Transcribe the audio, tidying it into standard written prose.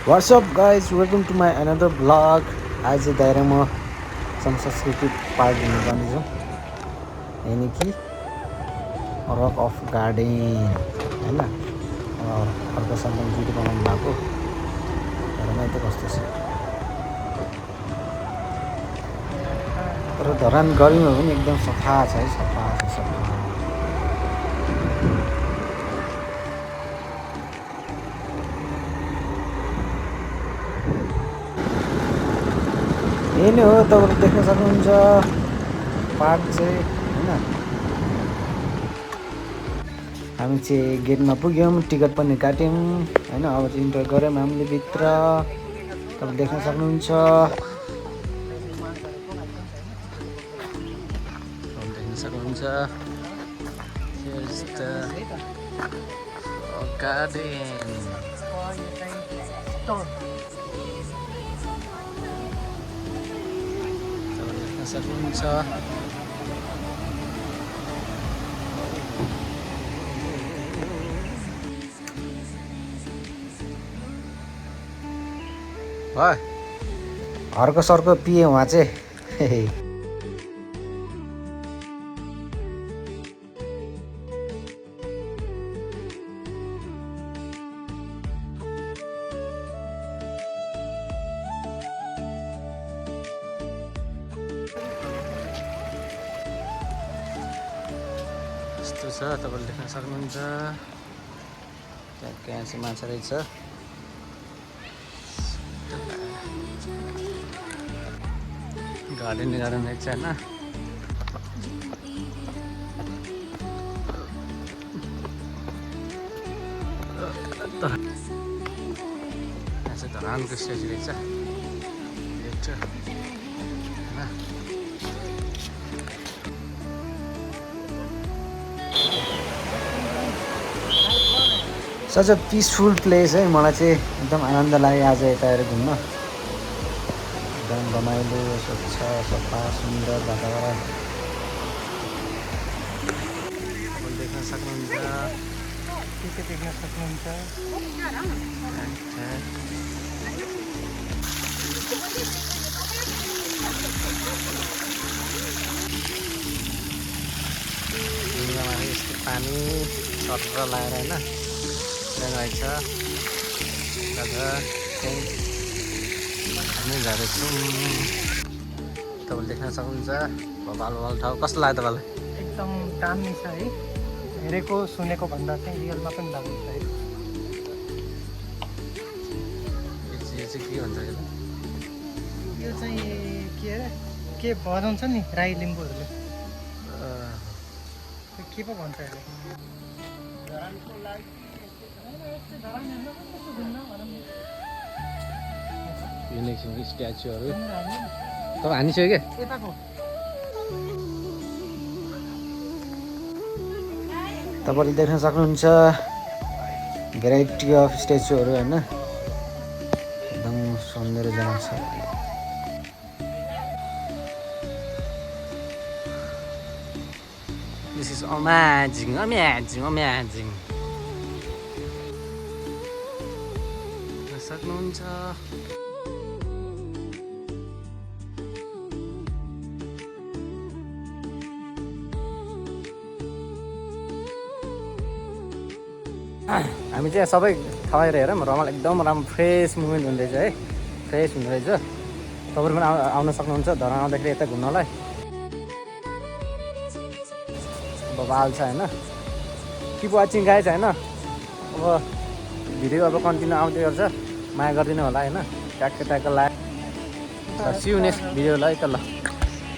What's up, guys? Welcome to my another vlog. आज दाइरा म सांस्कृतिक पार्क घुम्न जाने छु यानी कि रक अफ गार्डन हैन अर्को सालमा भिडियो बनाउनु भएको हेर्न त कस्तो छ तर धरान गर्मीमा पनि एकदम सफा छ है सफा यही नै हो तपाईँले देख्न सक्नुहुन्छ पार्क चाहिँ हैन हामी चाहिँ गेटमा पुग्यौँ टिकट पनि काट्यौँ हैन अब चाहिँ इन्टर गऱ्यौँ हामीले भित्र तपाईले देख्न सक्नुहुन्छ Here's the garden. तपाईले देख्न सक्नुहुन्छ हर्को सर्को पिए उहाँ चाहिँ यस्तो छ तपाईले देख्न सक्नुहुन्छ त्यहाँ चाहिँ माछा रहेछ गार्डन रहेछ हैन यहाँ चाहिँ धरानको स्टेज रहेछ सच अ पिसफुल प्लेस है मलाई चाहिँ एकदम आनन्द लाग्यो आज यता आएर घुम्न एकदम रमाइलो स्वच्छ सफा सुन्दर वातावरण देख्न सक्नुहुन्छ यस्तो पानी सटर लगाएर होइन रहेछ हामी झरेछौँ तपाईँले देख्न सक्नुहुन्छ भवाल ठाउँ कस्तो लाग्यो तपाईँलाई एकदम दामी छ है हेरेको सुनेको भन्दा चाहिँ रियलमा पनि दामी छ है यो चाहिँ के भन्छ यो चाहिँ के अरे के बनाउँछ नि राई लिम्बूहरूले के पो भन्छ युनिक स्ट्याचुहरू तपाईँ हानिसक्यो क्या तपाईँले देख्न सक्नुहुन्छ भेराइटी अफ स्ट्याचुहरू होइन एकदम सौन्दर्यजनक छ This is amazing. सक्नुहुन्छ हामी चाहिँ सबै ठाउँतिर हेरौँ रमाइलो एकदम राम्रो फ्रेस मुभमेन्ट हुँदैछ है फ्रेस हुँदो रहेछ तपाईँहरू पनि आउन सक्नुहुन्छ धरान आउँदाखेरि यता घुम्नलाई बबाल छ होइन किप वाचिङ गाइज होइन अब भिडियो अब कन्टिन्यू आउँदै गर्छ माया गरिदिनु होला होइन ट्याक्क लाग्यो सिउ नेक्स्ट भिडियो ल है त ल